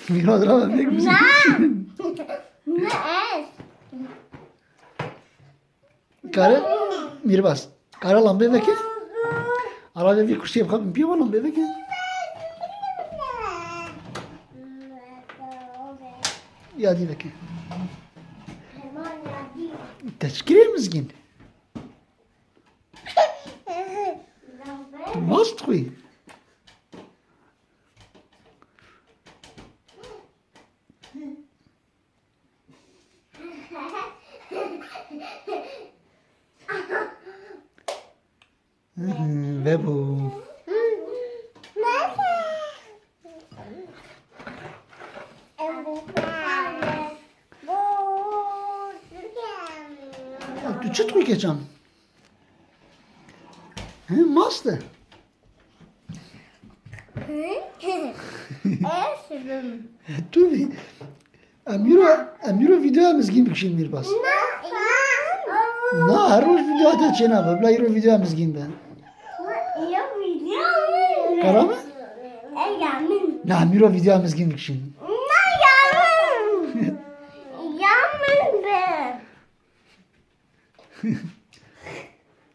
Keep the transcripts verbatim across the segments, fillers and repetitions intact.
Mîra, dira me, ne gülüyorsun? Ne? Ne es? Kare, Mîrbas. Kare lambê veke. Ara vê vî kursiyê bixwe bin piyê, lambê veke. Ya dî veke. Teşkirê Mizgîn. Tu mast xwî. Hı hı, ve bu. Ya, tu çi tu keçan? Hı, mast e. Esibim. Tu vî. Em îro, em îro videoya Mizgîn bikişîn, Mîrbas. Na, her roj video te çênabe. Bila îro videoya Mizgîn be. Ya video min. Kara me? E, ya min. Na, em îro videoya Mizgîn bikişîn. Na, ya min. Ya min be.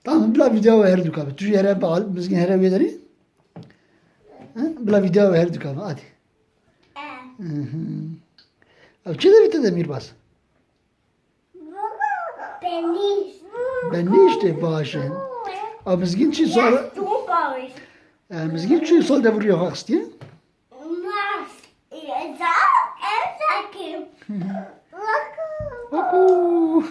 Tamam, bila video we her du kabe. Tu jî here bal, Mizgîn here wê derê. Ha? Bila video we her du kabe, hadi. Hı hı. Ev çi devî te de, Mîrbas? Benîşt. Benîştê baş e. A Mizgîn çi sal? E, Mizgîn çi sal de vuriye xwe xistiye? Mas, e, za, e, zakim. Oku.